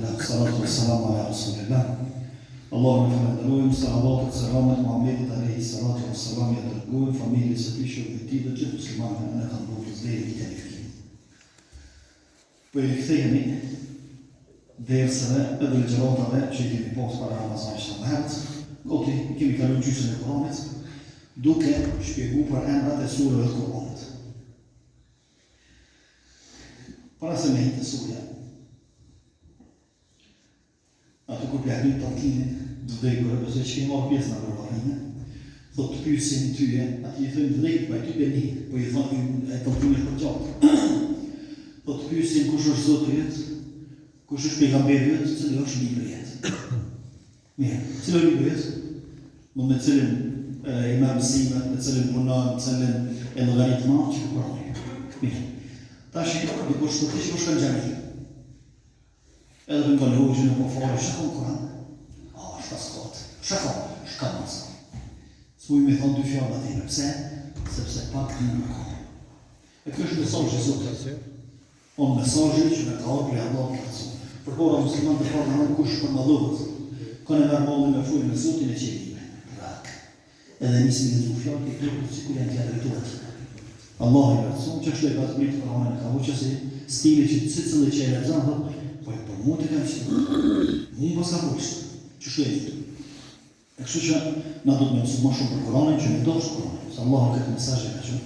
Elhamdulillah, salatu ve selamu ala Rasulillah. Allahun e falënderojmë, salavatet, selamet Muhammedit alejhi salatu ve selam ia dërgojmë familjes së tij, shokëve të tij dhe gjithë muslimanëve anekënd botës deri ditën e gjykimit. Po i rikthehemi derseve edhe ligjëratave që i kemi pas para Ramazanit sa më herët, gati i kemi kalu gjysmën e Kuranit, duke shpjegu për emrat e sureve të Kuranit. Para se me hi te surja, aty kur p'ja kryjnë talkinin, të vdekur, besoj që kemi marrë pjesë në për varrime, thot të pyesin tyje, aty i thonë të vdekur, pa i ty beni, po i thonë e talkini është për gjallë. Thot të pyesin kush është Zoti yt, kush është pejgamberi yt, cili është libri yt. Mirë, cili është libri yt? Mo me cilin e, i merr mësimet, me cilin punon, me cilin e llogarit ma, që Kurani. Mirë. Tash dikush thotë që po shkon në xhami. Edhe për nga hoxhën e po falë, çka ka Kur'an? Ah, çka s'ka? Çka ka? Çka mos? S'muj me thonë dy fjalë më tepër. Pse? Sepse pak di nuk ka. E ky është mesazhi i Zotit. On mesazhi që na ka ardhur prej Allahut të Lartësuar. Përpara muslimanët e parë kanë thënë kush përmallohet, kon e merr mallin me fol me Zotin e çel librin. Prak. Edhe nis me lexu fjalët e duket sikur janë t'ia drejtohet. Allahu i Lartësuar qashtu e ka zbrit Kur'anin e ka vu qasi stili që secili që e lexon thotë po e po mua të kam qenë. Mu më paska fol kështu. Qështu e di. E kështu që na duhet me mësu më shumë për Kuranin që me dashtë Kuranin, se Allahu këtë mesazh e ka çu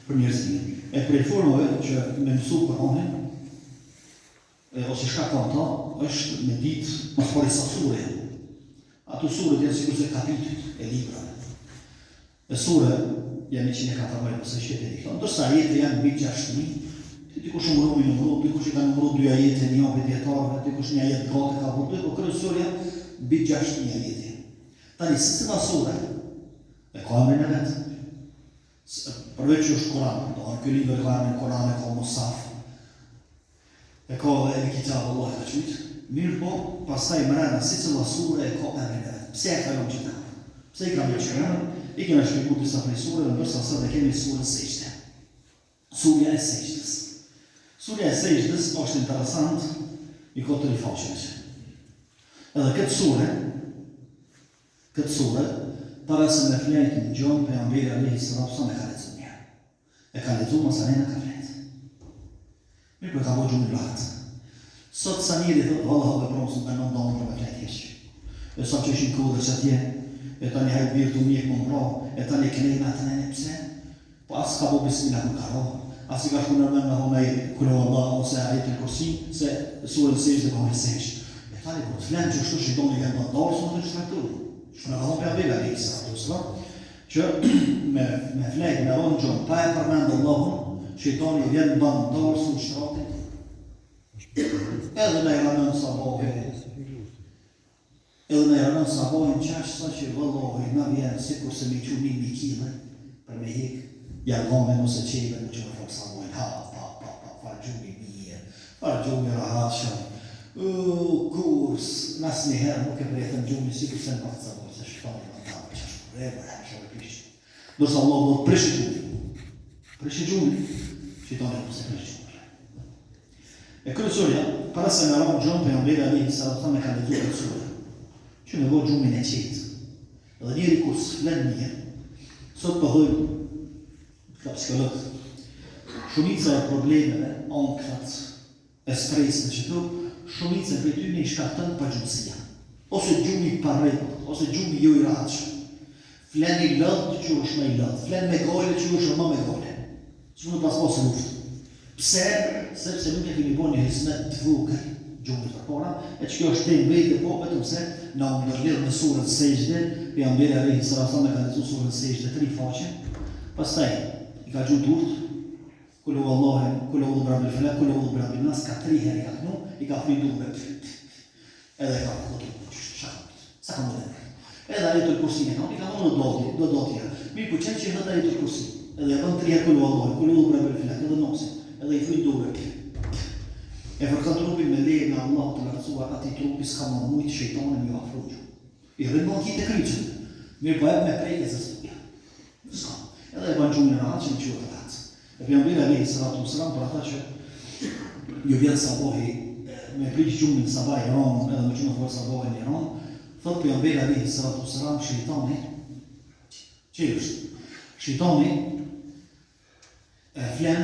për njerëzimin. E prej formave që me mësu Kuranin, e, ose çka ka n'ta, është me ditë mas pari sa sure janë. Ato suret janë sikurse kapitujt e librave. E sure janë 114 ose që e këto. Ndërsa ajete janë mbi 6000, dikush numëron mi numëru, dikush i ka numëru dy ajete një prej dijetarëve, dikush një ajet gati ka bërë dy, po kryesorja mbi 6000 ajete. Tani secila sure e ka emrin e vet. Përveç që është Kur'an, do të ky libër ka emrin Kur'an e ka Musaf. E ka edhe El Kitab Allah e ka qujt, mirëpo pastaj mrena secila sure e ka emrin e vet. Pse e ka lënë qët emër? Pse i ka lënë qët emër? I kena shpjegu disa prej sureve, ndërsa sot e kemi surën Sexhde. Surja e Sexhdes. Surja e Sexhdes është interesant, i ka tri faqe veç. Edhe këtë sure, këtë sure, para se me flejt në gjumë, pejgamberi alejhi salatu selam e ka lexu një. E ka lexu masanena ka flejt. Mirëpo e ka bo gjumin rahat. Sot sa njeri thot valla habe pronë s'më ka lënë dallën për me flejt hiç. E sa që ishin kodër që atje, e tani hajt birë të mjek më mbra, e tani knejna atë nene, pse? Po as ka bo bismillah kur ka ra, as i ka shku nërmen me thonë ai kul huwallah ose ajetul kursi, se surën sexhde me thonë sexhde. E tani kur të flen qështu shejtani vjen në dorë, s'më të që traktorin. Që na ka thonë pejgamberi alejhi salatu wasalam, Që me me flejt me ra n'gjumë pa e përmend Allahun, shejtani vjen ban darsëm n'shtratin tënd. Edhe na i ranon sabahin. Edhe na i ranon sabahin qaq sa që vallahi na vjen sikurse me çu 1000 kile për me hek jarganin ose qeben me çu me fal sabahin. Ha pa pa pa far gjumi mirë, far gjumi rahatshëm. Uu, kurrë, asnjëherë nuk e përjetëm gjumin sikurse në vakt sabahit, se shejtani ma ta që është e vërë, është e prish. Ndërsa Allah do të prishë gjumin. Prishë gjumin, shejtani po s'e prish gjumin. E kryesorja, para se me ra n'gjumë, pejgamberi alejhi salatu selam e ka lexu këtë sure, që me bo gjumin e qetë. Dhe njeri kur s'flen mirë, sot po thojnë, këta psikologët, shumica e problemeve, ankthat, E stresin qëtu, shumicën prej tyne i shkakton pagjumësia. Ose gjumi i parregullt, ose gjumi jo i rahatshëm. Flen i lodht, çohesh më i lodht. Flen me gajle, çohesh më me gajle. S'mund pas pas luftë. Pse? Sepse nuk e kemi bo një hizmet të vogël gjumit përpara, e që kjo është temë vete, po vetëm se na u ndërlidh me surën Sexhde, pejgamberi alejhi salatu selam e ka lexu surën Sexhde tri faqe, pastaj i ka gju durt, Kul huwallahin, kul eudhu bi rabbil felek, kul eudhu bi rabbin nas, ka tri herë i ka knu, i ka fry durve, edhe ka fërku trupin, qysh, çka ka mujt, sa ka mujt e mujt. Edhe ajetul kursin e ka, i ka thonë do do do do tjera. Mirëpo qaj që i thotë ajetul kursin, edhe ja bën tri herë kul huwallahin, kul eudhu bi rabbil felek, edhe nasin, edhe i fryn durve, e fërkon trupin me lejen e Allahut të lartësuar, atij trupi s'ka më mujt shejtani me ju afru gjumë. I rrin më kitë e kryqën. Mirëpo edhe me prekë se s'ka. S'ka. Edhe e ban gjumin rahat që në quhet rahat. E pejgamberi alejhi salatu wasalam për ata që ju vjen sabahi. me prish gjumin sabah i ronë, edhe me çu me fal sabahin i ronë, thotë pejgamberi alejhi salatu wassalam shejtani që është shejtani e flen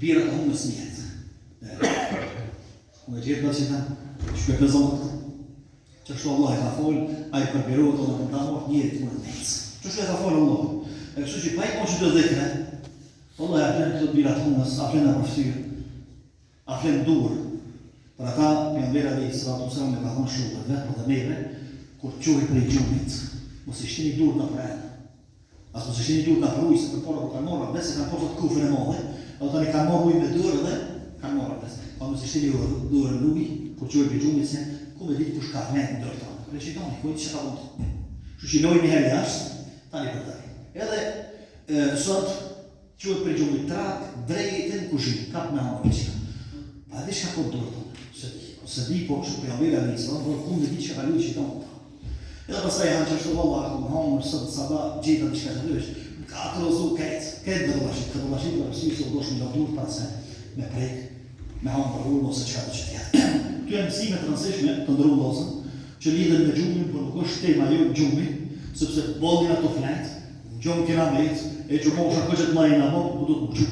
birat e hunës njerët. Ku e gjetë bëtë që ta? Që e pëzon këtë? Qashtu Allah e ka folë, ai përbirohet edhe në ta marrë njerit të mund të necë. Qashtu e ka folë Allah. E kështu që pa i po që të dhikre, Allah e flen këto birat hunës, a flen në përftyr, A flen dur. Për ata pejgamberi alejhi salatu ue selam e ka thënë shokëve të vet, po dhe neve, kur të çoheni prej gjumit, mos i shtini durt nëpër enë. As mos i shtini durt nëpër ujë, se përpara kur kanë marrë abdes e kanë pasur atë kufën e madhe, edhe tani kanë marrë ujë me dorë dhe kanë marrë abdes. Po mos i shtini dorën në ujë kur çoheni prej gjumit se ku me ditë kush ka vnet në dorë tënde. Për shejtani, ku e di çka ka bën. Kështu që lojë një herë jashtë, tani për tani. Edhe e, sot Çohet prej gjumit trak drejt në kuzhinë, kap me hangër diçka. Pa e di çka ka n'dorë tonë. S'e di, s'e di po kështu pejgamberi alejhi selam thotë ku me di çka ka lujt shejtani. Edhe pastaj han qashtu valla kam hangër sot sabah gjeta diçka që veç. Më ka trozu krejt, krejt me dollashit, ka dollashit për arsye se u dosh me la durt para se me prek, me hangër hurmë ose çka do që të jetë. Këto janë mësime të rëndësishme të nderuar vëllazër, që lidhen me gjumin, por nuk është tema jonë gjumi, sepse boll jena tu flejt, Në gjumë kena met, e gjumosha këqet ma jena bo, po duhet me çu,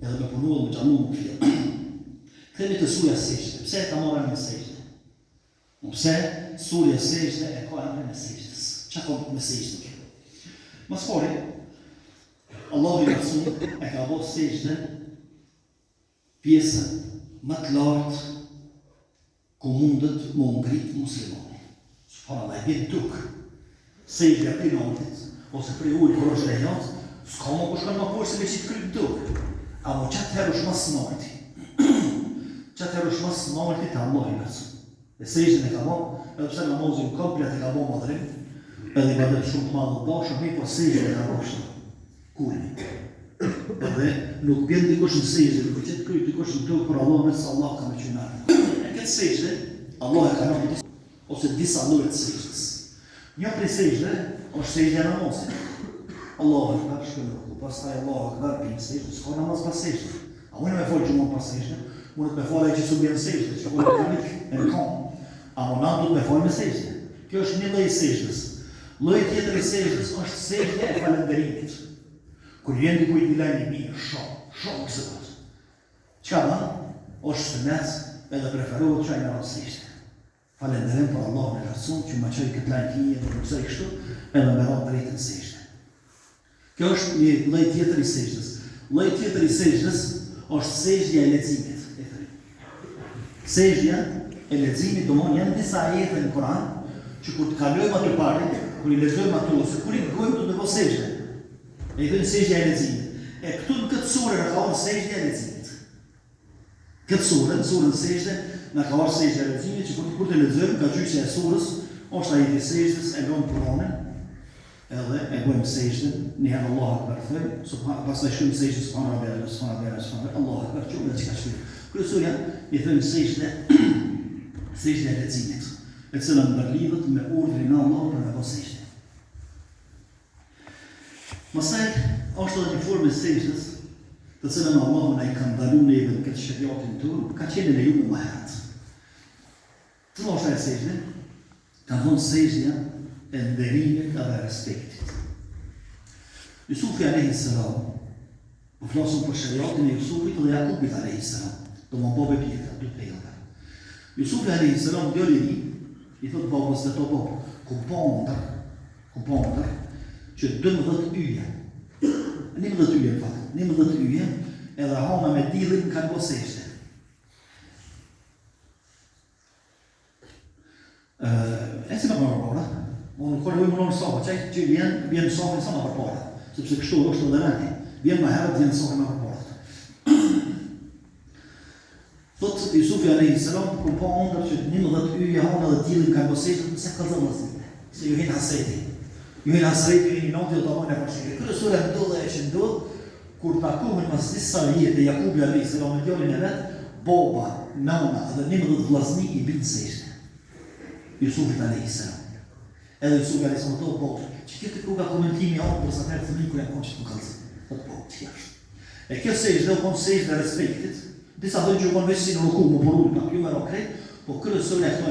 edhe me punu edhe me gjallnu me kthjell. Kthehemi te surja Sexhde, pse e ka marrë emrin Sexhde? Po pse surja Sexhde e ka emrin e Sexhdes? Çka ka me Sexhde kjo? Ma s'pari, Allahu i Lartësum e ka bo Sexhden pjesën më të lartë ku mundet me u ngrit muslimani. Subhanallah, e bjen n'tokë. Sexhdja prej naltit, ose prej ulë kur është lejot, s'ka më kush kanë më poshtë se me qitë kryt n'tokë. Amo qatë herë është ma s'nalti. Qatë herë është ma s'nalti te Allahu i Lartësum. E sexhden e ka bo, edhe pse namazin komplet e ka bo madhrim, edhe ibadet shumë të madh dhe dashur, mirëpo sexhden e ka bo kështu. Kulmi. Edhe nuk bjen dikush në sexhde, nuk e qet kryt dikush në tokë për Allahun veç se Allah ka me çu nalt. E këtë sexhde, Allah e ka lënë disa ose disa lloje të sexhdes. Një prej sexhde është sexhdja e namazit. Allahu akbar shkon në ruku, pastaj Allahu akbar bjen në sexhde, s'ka namaz pa sexhde. A mund me fal xhumon pa sexhde? Mundet me fal ai që s'u bjen në sexhde, që fal mekanik, e në kom. Amo na duhet me fal me sexhde. Kjo është një lloj i sexhdes. Lloji tjetër i sexhdes është sexhdja e falënderimit. Kur vjen dikujt një lajm i mirë, shumë, shumë gëzohet. Çka bën? Është sunet edhe preferohet që ai me ra n'sexhde. Falënderim për Allahun e Lartësuar që ma çoi këtë lajm të mirë dhe më gëzoi kështu, edhe me ra drejt në sexhde. Kjo është një lloj tjetër i sexhdes. Lloj tjetër i sexhdes është sexhdja e leximit. Sexhdja e leximit, domthonë janë disa ajete në Kur'an që kur të kalojmë aty pari, kur i lexojmë aty ose kur i dëgjojmë do të bëjmë sexhde. E i thonë sexhdja e leximit. E këtu në këtë sure na ka ardhur sexhdja e leximit. Këtë sure, në surën Sexhde, na ka ardhur sexhdja e leximit që kur, kur të lexojmë nga gjysja e surës, është ajeti i sexhdes, e lëmë Kur'anin, edhe e bëjmë sexhden, një herë Allahu Akbar thojmë, subhan, pastaj shkojmë sexhde subhan rabbiyal ala, subhan rabbiyal ala, subhan rabbiyal Allahu Akbar, çu edhe çka shkruaj. Kryesorja i thojmë sexhde, sexhde e leximit, e cila ndërlidhet me urdhrin e Allahut për me bë sexhde. Mastaj, është edhe një formë e sexhdes, të cilën Allahu na i ka ndalu neve në këtë sheriatin tonë, ka qenë e lejuar më herët. Cila është ajo sexhde? Ka thonë sexhdja e nderimit edhe respektit. Jusufi alayhi salam, po flasim për sheriatin e Jusufit dhe Jakubit alayhi salam, domethënë babë e bir, dy pejgamberë. Jusufi alayhi salam djali i ri, i thot babës vet o babë, kum pa ëndër, Kum pa ëndër që 12 yje, 11 yje në fakt, 11 yje, edhe hana me dillin kanë bo sexhde. E si më përpara, unë nuk ka nevojë më në safa, qaj që vjen, vjen në safin sa më përpara, sepse kështu është edhe rendi, vjen më herët, vjen në safin më përpara. Thotë Jusufi alejhi selam, Kum pa ëndërr që 11 yje hana dhe dielli m'kanë bo sexhde, mos e kallzo vëllazërive, se ju hin hasreti. Ju hin hasreti, ju hin inati dhe ta bojnë e farë Kryesore ndodh ajo që ndodh, kur takohen mas disa vjete Jakubi alejhi selam me djalin e vet, baba, nana dhe 11 vëllazni i binë sexhde. Jusufit alejhi selam. Edhe Jusufi alejhi selam thotë, po, që kjo të koka komentimi i ëndrrës atëherë fëmijë kur janë konë që të më kallzon. Thotë, po, që është. E kjo sexhde u konë sexhde e respektit, disa thonë që u konë veç si në ruku, më përul pak, jo me ra krejt, Po kryesore këto.